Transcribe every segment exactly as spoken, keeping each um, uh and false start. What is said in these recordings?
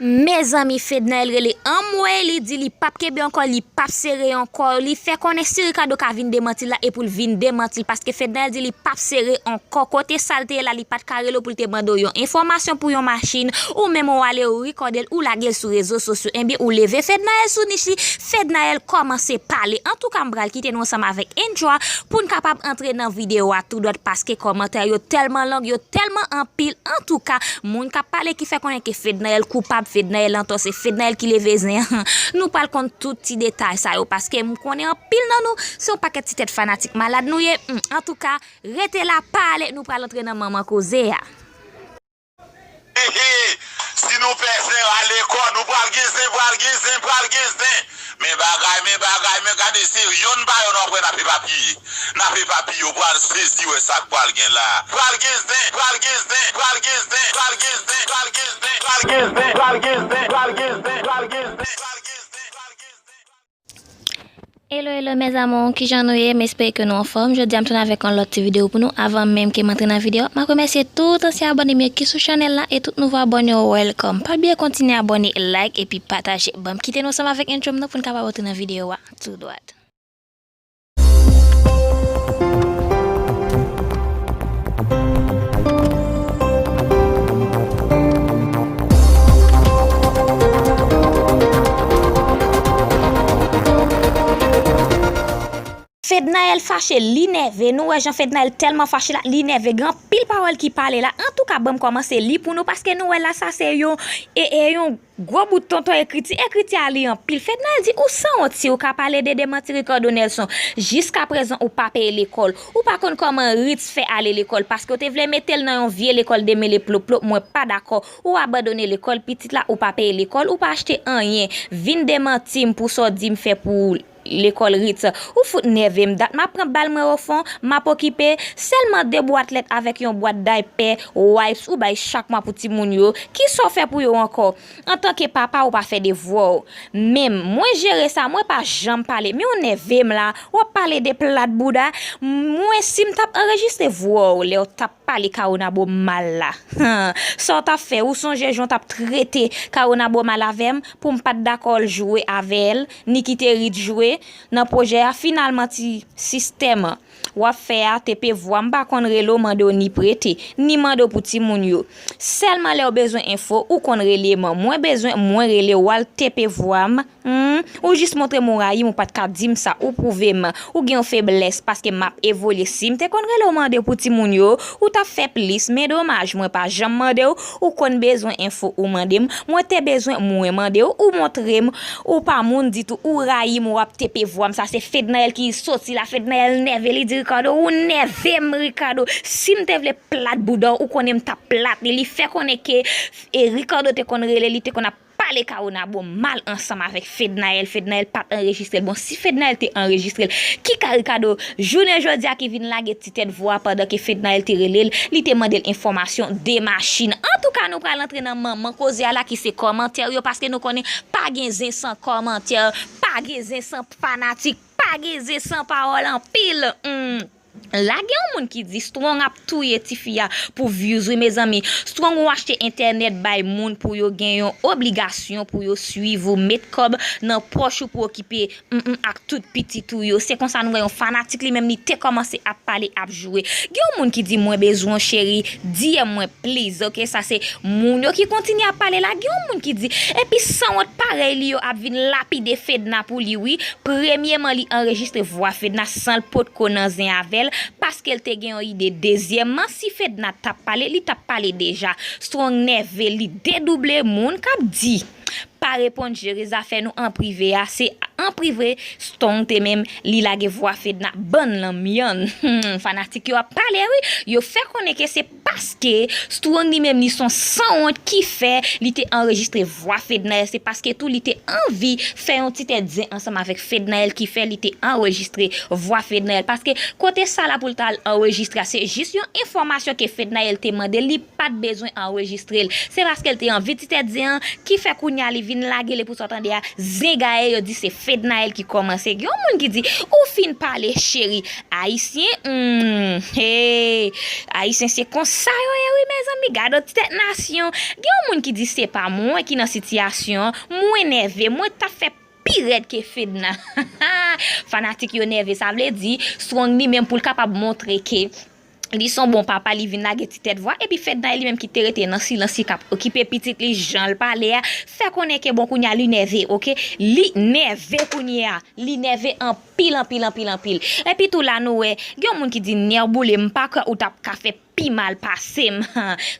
Mezanmi, Fednaelle rele anmwey, li di li p ap kenbe ankò, li p ap sere ankò. Li fè konnen si Ricardo ka vin demanti l la, e pou l vin demanti l, paske Fednaelle di li p ap sere ankò. Kote sa l te ye la, li pa t ka rele w pou l te mande w yon enfòmasyon pou yon machin, ou menm ou ale ou rekòde l, ou lage l sou rezo sosyo. Ebyen, ou leve Fednaelle sou nich li, Fednaelle kòmanse pale. Antouka, m pral kite nou ansanm avèk Indra pou n kapab antre nan videyo a tou dwat, paske kòmantè yo tèlman long, yo tèlman anpil. Antouka, moun k ap pale ki fè konnen ke Fednaelle koupab, Fednaelle antò, se Fednaelle ki leve zen an. Nou pral konn tout ti detay sa yo, paske m konnen anpil nan nou, se yon pakèt ti tèt fanatik malad nou ye. Hmm, antouka, rete la, pale, nou pral antre nan manman koze a. Hehe, si nou pè zen a lekòl, nou pral gen zen, pral gen zen, pral gen zen. Men bagay, men bagay, men gade se yonn pa yonn w ap wè n ap epapiye. N ap epapiye, w pral sezi wè sa k pral gen la. Pral gen zen, pral gen zen, pral gen zen, pral gen zen, pral gen zen, pral gen zen, pral gen zen, pral gen zen, pral gen zen, pral gen zen, pral gen zen. Hello, hello, mes amours, kijan nou ye? M espere ke nou anfòm. Jodi a, m tounen avèk yon lòt ti videyo pou nou. Avan menm ke m antre nan videyo, m ap remèsye tout ansyen abòne m yo ki sou chanèl la e tout nouvo abòne yo, welcome. Pa bliye kontinye abòne, like epi pataje. Ban m kite nou ansanm avèk intro m nan pou n kapab antre nan videyo a tou dwat. Fednaelle fache, li nève. Nou wè jan Fednaelle tèlman fache la, li nève. Gen anpil pawòl ki pale la. Antouka, ban m kòmanse li pou nou, paske nou wè la, sa se yon, e, e, yon gwo bout tonton ekriti. Ekriti a li anpil. Fednaelle di, ou sanwont si ou ka pale de demanti Ricardo Nelson. Jiskaprezan, ou pa peye lekòl. Ou pa konn kòman Ritz fè ale lekòl, paske w te vle mete l nan yon vye lekòl demele plopplop. Mwen pa dakò. Ou abandone lekòl, pitit la, ou pa peye lekòl, ou pa achte anyen. Vin demanti m pou sa w di m fè pou lekòl Ritz. Ou fout nève m. Dat m ap pran bal mwen ofon, m ap okipe. Sèlman de bwat lèt avèk yon bwat daypè, wipes, ou bay chak mwa pou timoun yo. Kisa w fè pou yo ankò? Antanke papa, ou pa fè devwa w. Menm, mwen jere sa, mwen pa janm pale. Men w nève m la, w ap pale de plat bouda. Mwen, si m t ap anrejistre vwa w lè w t ap pale Caonabo mal la. Sa w t ap fè? Ou sonje jan w t ap trete Caonabo mal avè m pou m pa t dakò l jwe avè l, ni kite Ritz jwe nan pwojè a? Finalman, ti sistèm w ap fè a, T P Vwa, m pa konn rele w mande w ni prete, ni mande w pou timoun yo. Sèlman lè w bezwen enfo, ou konn rele m. Mwen bezwen, mwen rele w, w al T P Vwa m. Hmm, ou jis montre m ou rayi m, ou pa t ka di m sa, ou pwouve m ou gen yon feblès, paske m ap evolye. Si m te konn rele w mande w pou timoun yo, ou t ap fè plis, men domaj, mwen pa janm mande w, ou konn bezwen enfo, ou mande m, mwen te bezwen, mwen mande w, ou montre m, ou pa moun ditou, ou rayi m, w ap T P Vwa m, sa se Fednaelle ki soti la, Fednaelle nève, li di, Ricardo, ou nève m, Ricardo, si m te vle plat bouda w, ou konnen m t ap plat li, li fè konnen ke, e, Ricardo te konn rele, li te konn ap pale Caonabo mal ansanm avèk Fednaelle. Fednaelle pa t anrejistre l. Bon, si Fednaelle te anrejistre l, ki ka Ricardo, jounen jodi a, ki vin lage ti tèt vwa pandan ke Fednaelle te rele l, li te mande l enfòmasyon de machin? Antouka, nou pral antre nan manman koze a la ki se kòmantè yo, paske nou konnen pa gen zen san kòmantè, pa gen zen san fanatik, pa gen zen san pawòl anpil. Hmm. La gen yon moun ki di Strong ap touye tifi a pou views wi mezanmi. Strong ou achte entènèt bay moun pou yo gen yon obligasyon pou yo swiv ou, met kòb nan pòch ou pou okipe, mm, mm, ak tout pitit ou yo. Se konsa nou wè yon fanatik li menm li te kòmanse ap pale, ap joure. Gen yon moun ki di mwen bezwen w cheri, D M mwen please, ok? Sa se moun yo ki kontinye ap pale la. Gen yon moun ki di, epi sanwont parèy li yo ap vin lapide Fedna pou li wi. Premyeman, li anrejistre vwa Fedna san l potko nan zen avè l, paske l te gen yon ide. Dezyèmman, si Fedna t ap pale, li t ap pale deja. Strong nève, li dedouble moun k ap di pa reponn, jere zafè nou an prive a. Se an prive Strong te menm, li lage vwa Fedna. Bann lanmyann. Hmm, fanatik yo ap pale wi. Yo fè konnen ke se paske Strong li menm li se yon sanwont ki fè li te anrejistre vwa Fednaelle. Se paske tou li te anvi fè yon ti tèt zen ansanm avèk Fednaelle ki fè li te anrejistre vwa Fednaelle. Paske kote sa la pou l t al anrejistre a, se jis yon enfòmasyon ke Fednaelle te mande l, li pa t bezwen anrejistre l. Se paske l te anvi ti tèt zen an ki fè kounye a li vin lage l, epi w sa w tande a, zen gaye yo di se Fednaelle ki kòmanse. Gen yon moun ki di, ou fin pale, cheri. Ayisyen, hmm, hey, Ayisyen se konsa. Sa yo ye wi, mezanmi, gade yon ti tèt nasyon. Gen yon moun ki di se pa mwen ki nan sitiyasyon an, mwen nève, mwen t ap fè pi rèd ke Fedna. Fanatik yo nève, sa vle di Strong li menm pou l kapab montre ke li se yon bon papa, li vin lage ti tèt vwa, epi Fedna li menm ki te rete nan silans, li k ap okipe pitit li, jan l pale a, fè konnen ke bon kounye a li nève, oke? Li nève kounye a, li nève anpil, anpil, anpil, anpil. Epi tou la nou wè, gen yon moun ki di nèboule, m pa kwè ou t ap ka fè pi mal pase m.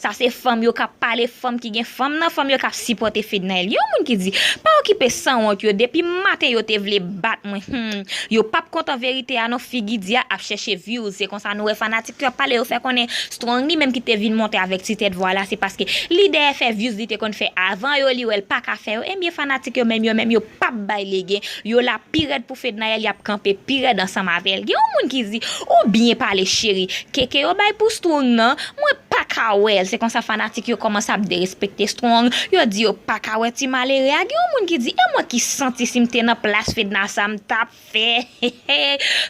Sa se fanm yo k ap pale, fanm ki gen fanm nan, fanm yo k ap sipòte Fednaelle. Yon moun ki di, pa okipe sanwont yo, depi maten yo te vle bat mwen. Hmm. Yo p ap kontan verite a non, figi di a ap chèche views. Se konsa nou wè fanatik yo ap pale, yo fè konnen Strong li menm ki te vin monte avèk ti tèt vwa la, se paske li dèyè fè views li te konn fè avan yo, li wè l pa ka fè yo. Ebyen fanatik yo menm, yo menm yo p ap bay legen. Yo la pi rèd pou Fednaelle, y ap kanpe pi rèd ansanm avè l. Gen yon moun ki di, ou byen pale cheri, keke yo bay pou Strong nan, mwen pa ka wè l. Se konsa fanatik yo kòmanse ap derespekte Strong, yo di yo pa ka wè ti malere a. Gen yon moun ki di, e mwen ki santi si m te nan plas Fedna sa m t ap fè.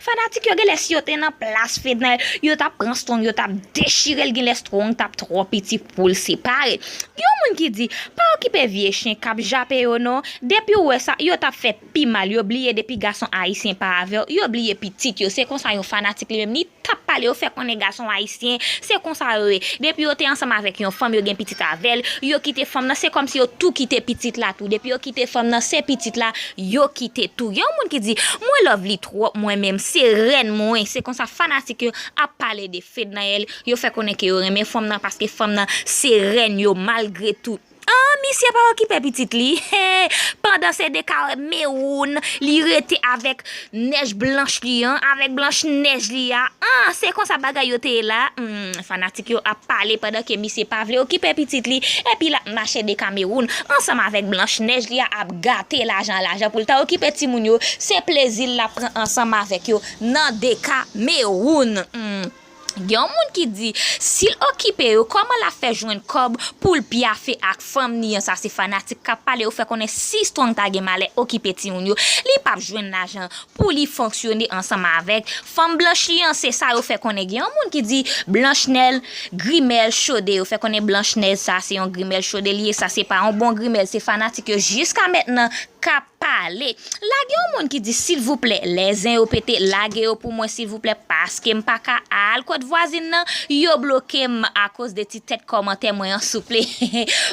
Fanatik yo genlè si yo te nan plas Fednaelle, yo t ap pran Strong, yo t ap dechire l, genlè Strong t ap twò piti pou l separe. Gen yon moun ki di, pa okipe vye chen k ap jape yo non, depi w wè sa, yo t ap fè pi mal, yo bliye depi gason ayisyen pa avè w, yo bliye pitit yo. Se konsa yon fanatik li menm li t ap pale, yo fè konnen gason ayisyen, se konsa yo ye. Depi yo te ansanm avèk yon fanm, yo gen pitit avè l, yo kite fanm nan, se kòmsi yo tou kite pitit la tou. Depi yo kite fanm nan, se pitit la yo kite tou. Gen yon moun ki di, mwen love li twòp mwen menm, se rèn mwen. Se konsa fanatik yo ap pale de Fednaelle, yo fè konnen ke yo renmen fanm nan paske fanm nan se rèn yo malgre tou. Ah, misye pa okipe pitit li. Hey, pandan se de Kamewoun, li rete avèk nèj blanch li an, avèk blanch nèj li a. Ah, se konsa bagay yo te ye la. Hmm, fanatik yo ap pale pandan ke misye pa vle okipe pitit li. Epi l ap mache de Kamewoun ansanm avèk blanch nèj li a, ap gate lajan, lajan pou l ta okipe timoun yo. Se plezi l ap pran ansanm avèk yo nan de Kamewoun. Hmm. Gen yon moun ki di, si l okipe yo, kòman l ap fè jwenn kòb pou l pyafe ak fanm ni an? Sa se fanatik k ap pale, yo fè konnen si Strong ta gen malè okipe timoun yo, li p ap jwenn lajan pou li fonksyone ansanm avèk fanm blanch li an. Se sa yo fè konnen. Gen yon moun ki di, blanch nèl, grimèl chode. Yo fè konnen blanch nèl sa se yon grimèl chode li ye. Sa se pa yon bon grimèl. Se fanatik yo jiska mentnan k ap pale. La gen yon moun ki di, silvouplè, lè zen yo pete, lage yo pou mwen, silvouplè, paske m pa ka al kot vwazin nan, yo bloke m akoz de ti tèt kòmantè mwen an, souple.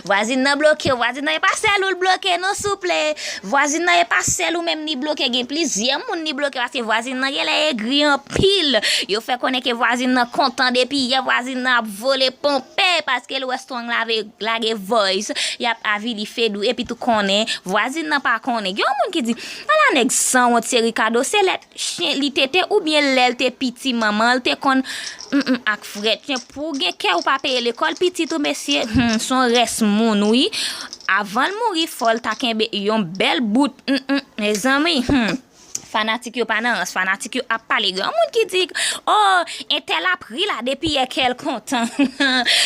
Vwazin nan bloke w, vwazin nan e pa sèl ou l bloke non, souple. Vwazin nan e pa sèl ou menm li bloke, gen plizyè moun li bloke, paske vwazin nan genlè egri anpil. Yo fè konnen ke vwazin nan kontan depi yè, vwazin nan ap vole ponpe, paske l wè Strong lave lage voice, y ap avili Fedou, epi tou konnen, vwazin nan pa konnen. Gen yon moun ki di, ala nèg sanwont se Ricardo, se lè chen li tete oubyen lè l te piti manman l te konn mm, mm, ak frèt chen. Pou w gen kè ou pa peye lekòl pitit ou, mesye, hmm, s on rès moun wi. Avan l mouri, fò l ta kenbe yon bèl bout, mm, mm, mezanmi, hmm. Fanatik yo pa nan rans, fanatik yo ap pale. Gen moun ki di, oh, entèl ap ri la depi yè kè l kontan.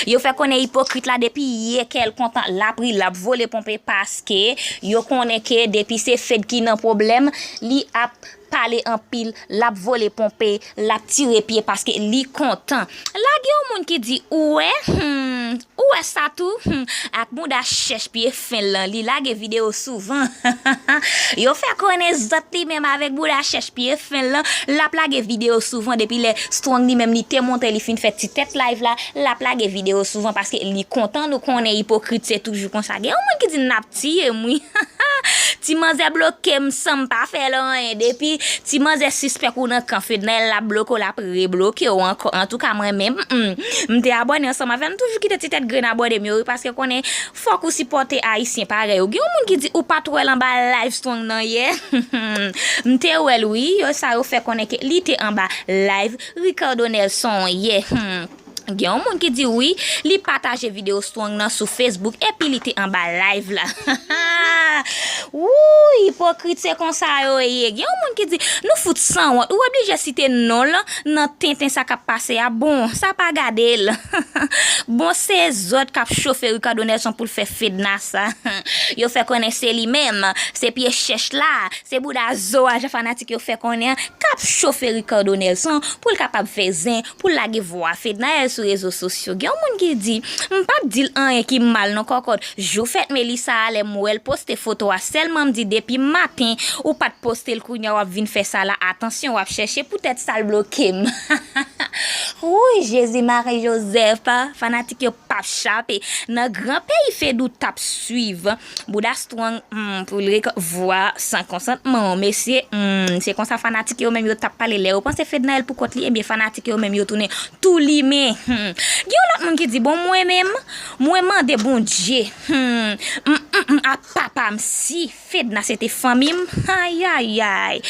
Yo fè konnen ipokrit la depi yè kè l kontan, l ap ri, l ap vole ponpe paske yo konnen ke depi se Fed ki nan pwoblèm, li ap pale anpil, l ap vole ponpe, l ap tire pye paske li kontan. La gen yon moun ki di, ou wè, hmm, ou wè sa tou, hmm, ak bouda chèch pye fen lan, li lage videyo souvan. Yo fè konnen zòt li menm avèk bouda chèch pye fen lan, l ap lage videyo souvan depi lè Strong li menm li te monte, li fin fè ti tèt live la, l ap lage videyo souvan paske li kontan, nou konnen ipokrit se toujou konsa. Gen yon moun ki di n ap tiye m wi. Ti manzè bloke m san m pa fè l anyen. Depi ti manzè sispèk ou nan kan Fednaelle, l ap bloke w, l ap rebloke w ankò. Antouka, mwen menm, mm, m te abòne ansanm avè l. M toujou kite ti tèt grenn abòne m yo, wi, paske konnen fòk ou sipòte ayisyen parèy ou. Gen yon moun ki di ou pa t wè l anba live Strong nan yè. M te wè l, wi. Yo, sa yo fè konnen ke li te anba live Ricardo Nelson yè. Hmm. Gen yon moun ki di wi, li pataje videyo Strong nan sou Facebook epi li te anba live la. Wouy, ipokrit se konsa yo ye. Gen yon moun ki di, nou fout sanwont. Ou oblije site non l nan tenten sa k ap pase a. Bon, sa pa gade l. Bon, se zòt k ap chofe Ricardo Nelson pou l fè Fedna sa. Yo fè konnen se li menm. Se pye chèch la. Se bouda zo a, jan fanatik yo fè konnen an, k ap chofe Ricardo Nelson pou l kapab fè zen, pou l lage vwa Fednaelle sou rezo sosyo. Gen yon moun ki di, m p ap di l anyen ki mal non kòkòt. Jou fèt Melissa a, lè m wè l poste foto a, sèlman m di depi maten ou pa t poste l, kounye a w ap vin fè sa la, atansyon, w ap chèche poutèt sa l bloke m. Wouy, Jezi, Mari Jozèf, fanatik yo p ap chape. Nan gran peyi Fedou t ap swiv. Bouda Strong, hmm, pou l reko-, vwa san konsantman w, mesye, hmm, se konsa fanatik yo menm yo t ap pale lè yo panse Fednaelle pou kont li, ebyen fanatik yo menm yo tounen tou limen. Hmm. Gen yon lòt moun ki di, bon, mwen menm, mwen mande Bondye, hmm, hmm, hmm, hmm, a papa m si Fedna se te fanmi m, ayayay,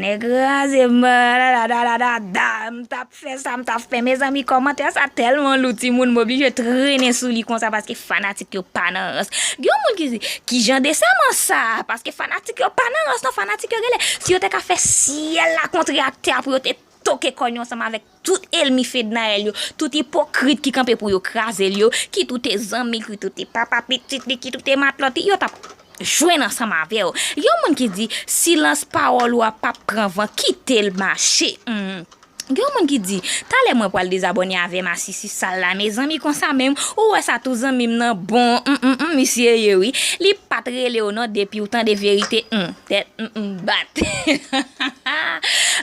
nèg kraze m, da, da, da, da, da, da, m t ap fè sa, m t ap fè, mezanmi, kòmantè sa tèlman lou, timoun, m oblije trennen sou li konsa, paske fanatik yo pa nan rans. Gen yon moun ki di, ki jan de sèman sa? Paske fanatik yo pa nan rans, non, fanatik yo genlè, si yo te ka fè syèl la kontre ak tè a pou yo te toke kò yo ansanm avèk tout ènmi Fednaelle yo, tout ipokrit ki kanpe pou yo kraze l yo, ki tou te zanmi l, ki tou te papa pitit li, ki tou te matlòt li, yo t ap jwenn ansanm avè w. Gen yon moun ki di, silans pawòl ou a p ap pran van, kite l mache. Hmm. Gen yon moun ki di, talè mwen pral dezabòne avè masisi sal la, mezanmi, konsa menm, ou wè sa tou zanmi m nan bon, hmm, hmm, hmm, misye ye wi. Li pa t rele w non, depi w tande verite, hmm, tèt, hmm, hmm, bat.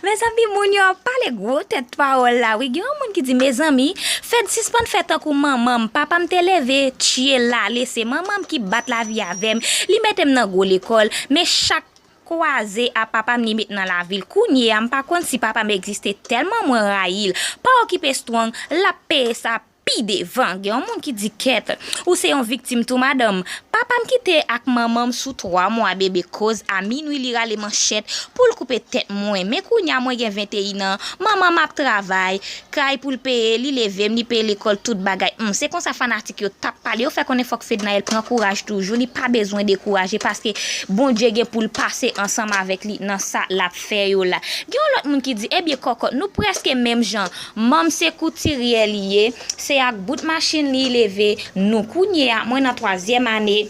Mezanmi, moun yo ap pale gwo tèt pawòl la wi. Gen yon moun ki di, mezanmi, Fed sispann fè tankou manman m. Papa m te leve, tchye la, lese manman m ki bat lavi avè m. Li mete m nan gwo lekòl, men chak kwaze a papa m li met nan lavi l. Kounye a, m pa konn si papa m egziste tèlman mwen rayi l. Pa okipe Strong, l ap peye sa pi devan. Gen yon moun ki di, kèt, ou se yon viktim tou, madanm. Papa m kite ak manman m sou twa mwa bebe, koz a minwi li rale manchèt pou l koupe tèt mwen. Men kounye a mwen gen venteyen an, manman m ap travay, kay pou l peye, li leve m, li peye lekòl, tout bagay. Hmm, se konsa fanatik yo t ap pale. Yo fè konnen fòk Fednaelle pran kouraj toujou, li pa bezwen dekouraje paske Bondye gen pou l pase ansanm avèk li nan sa l ap fè yo la. Gen yon lòt moun ki di, ebyen kòkòt, nou prèske menm jan. Manm se koutiryè li ye, se ak bout machin li leve nou. Kounye a, mwen nan twazyèm ane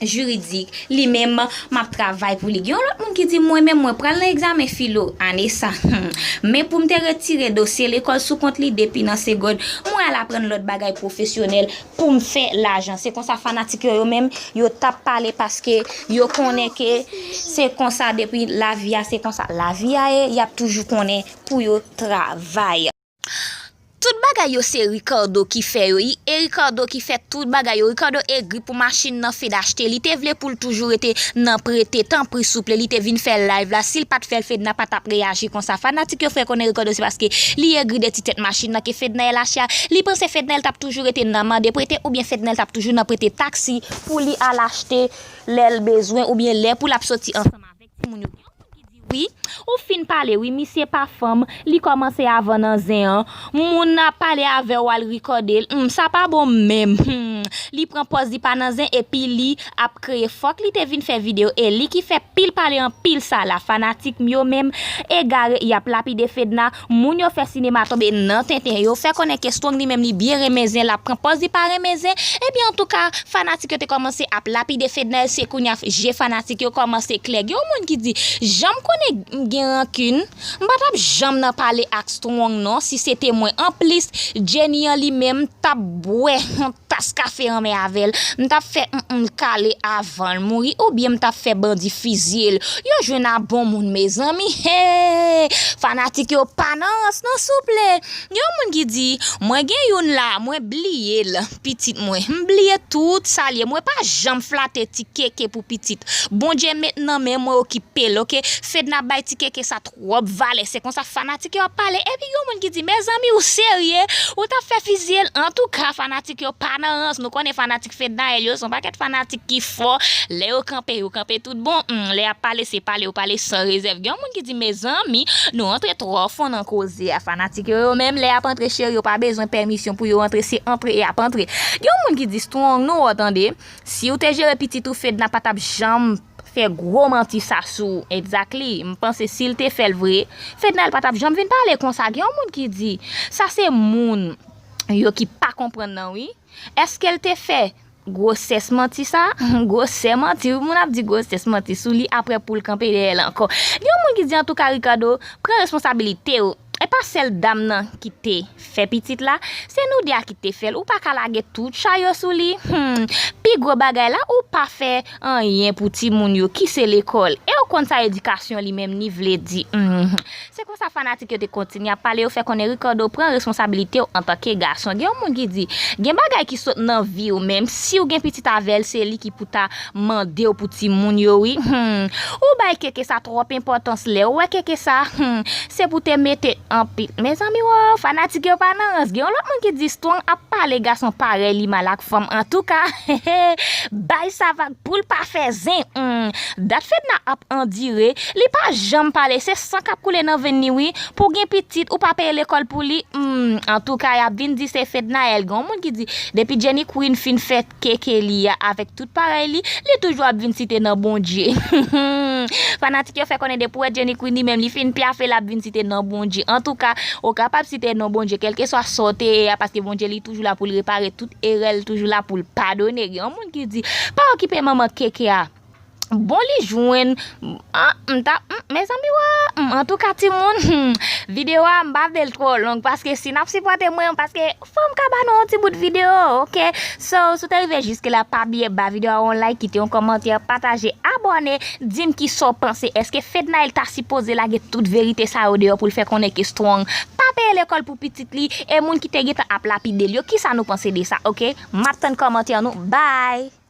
jiridik, li menm, m ap travay pou li. Gen yon lòt moun ki di, mwen menm, mwen pral nan egzamen filo ane sa. Hmm. Men pou m te retire dosye lekòl sou kont li depi nan segond, mwen al aprann lòt bagay pwofesyonèl pou m fè lajan. Se konsa fanatik yo, yo menm, yo t ap pale paske yo konnen ke se konsa depi lavi a, se konsa lavi a ye, y ap toujou konnen pou yo travay. Tout bagay yo se Ricardo ki fè yo, e Ricardo ki fè tout bagay yo. Ricardo egri pou machin nan Fed achte. Li te vle pou l toujou rete nan prete. Tanpri, souple, li te vin fè live la. Si l pa t fè l, Fedna pa t ap reyaji konsa. Fanatik yo fè konnen Ricardo se paske li egri de ti tèt machin nan ke Fednaelle achte a. Li panse Fednaelle t ap toujou rete nan mande prete oubyen Fednaelle t ap toujou nan prete taksi pou li al achte lè l bezwen oubyen lè pou l ap soti ansanm avèk timoun yo. Gen yon moun ki di wi, ou fin pale wi, misye pa fanm, li kòmanse avan nan zen an. Moun ap pale avè w al rekòde l. Hmm, sa pa bon menm. Hmm. Li pran pòz li pa nan zen epi li ap kreye. Fòk li te vin fè videyo e li ki fè pil pale anpil sa la. Fanatik m yo menm egare, y ap lapide Fedna. Moun yo fè sinema tonbe nan tenten. Yo fè konnen ke Strong li menm li byen renmen zen, l ap pran pòz li pa renmen zen. Epi antouka, fanatik yo te kòmanse ap lapide Fednaelle, se kounye a je fanatik yo kòmanse klè. Gen yon moun ki di, jan m konnen m gen rankin, m pa t ap janm nan pale ak Strong non, si se te mwen. Anplis, Jenny an li menm t ap bwè yon tas kafe anmè avè l, m t ap fè mm, mm, kale avan l mouri, oubyen m t ap fè bandi fizye l. Yo jwenn a bon moun, mezanmi. Hey! Fanatik yo pa nan rans non, souple. Gen yon moun ki di, mwen gen youn la, mwen bliye l, pitit mwen. M bliye tout sa l ye. Mwen pa janm flate ti keke pou pitit. Bondye met nan men mwen, okipe l, oke? Fedna bay ti keke sa twòp valè. Se konsa fanatik yo ap pale. Epi yon moun ki di, mezanmi, ou serye? Ou t ap fè fizye l? Antouka, fanatik yo pa nan rans. Nou konnen fanatik Fednaelle yo, se yon pakèt fanatik ki fò. Lè yo kanpe, yo kanpe tout bon. Hmm, lè y ap pale, se pale, yo pale san rezèv. Gen yon moun ki di, mezanmi, nou antre twò fon nan koze a. Fanatik yo, yo menm, lè y ap antre, cheri, yo pa bezwen pèmisyon pou yo antre. Se antre y ap antre. Gen yon moun ki di, Strong, nou wè w tande. Si w te jere pitit ou, Fedna pa t ap janm fè gwo manti sa sou ou. Exactly. M panse si l te fè l vre, Fednaelle pa t ap janm vin pale konsa. Gen yon moun ki di, sa se moun yo ki pa konprann nan, wi. Èske l te fè gwosès manti sa? Gwosè manti, wi, moun ap di gwosès manti sou li apre pou l kanpe dèyè l ankò. Gen yon moun ki di, antouka, Ricardo, pran responsabilite w. E pa sèl dam nan ki te fè pitit la, se nou de a ki te fè l. Ou pa ka lage tout chay yo sou li. Hmm. Pi gwo bagay la, ou pa fè anyen pou timoun yo ki se lekòl. E w konn sa edikasyon li menm li vle di. Hmm. Se konsa fanatik yo te kontinye ap pale, yo fè konnen Ricardo pran responsabilite w antanke gason. Gen yon moun ki di, gen bagay ki sot nan vi w, menm si w gen pitit avè l, se li ki pou ta mande w pou timoun yo, wi. Hmm. Ou bay keke sa twòp enpòtans lè w wè keke sa, hmm, se pou te mete anpil. Mezanmi, wow, fanatik yo pa nan rans. Gen yon lòt moun ki di Strong ap pale gason parèy li mal ak fanm. Antouka, bay sa vag pou l pa fè zen. Hmm. Dat Fedna ap andire, li pa janm pale, se san k ap koule nan venn li, wi. Pou gen pitit, ou pa peye lekòl pou li. Hmm. Antouka, y ap vin di se Fednaelle. Gen yon moun ki di, depi Jenny Queen fin fè keke li a avèk tout parèy li, li toujou ap vin site non Bondye. Fanatik yo fè konnen depi w wè Jenny Queen li menm, li fin pyafe, l ap vin site non Bondye. Antouka, ou kapab site non Bondye, kèlkeswa sa w te ye a, paske Bondye li toujou la pou l repare tout erè, li toujou la pou l padone. Gen yon moun ki di, pa okipe manman keke a. Bon, li jwenn, ah, m ta, m, mezanmi, wa, m, antouka, timoun, hmm, videyo a, m pa vle l twò long, paske si n ap sipòte mwen, paske fò m ka ba nou yon ti bout videyo, oke? So, si w te rive jiske la, pa bliye ba videyo a yon like, kite yon kòmantè, pataje, abòne, di m kisa w panse. Èske Fednaelle ta sipoze lage tout verite sa yo deyò pou l fè konnen ke Strong pa peye lekòl pou pitit li, e moun ki te gentan ap lapide l yo, kisa nou panse de sa, oke? M ap tann kòmantè nou, bye!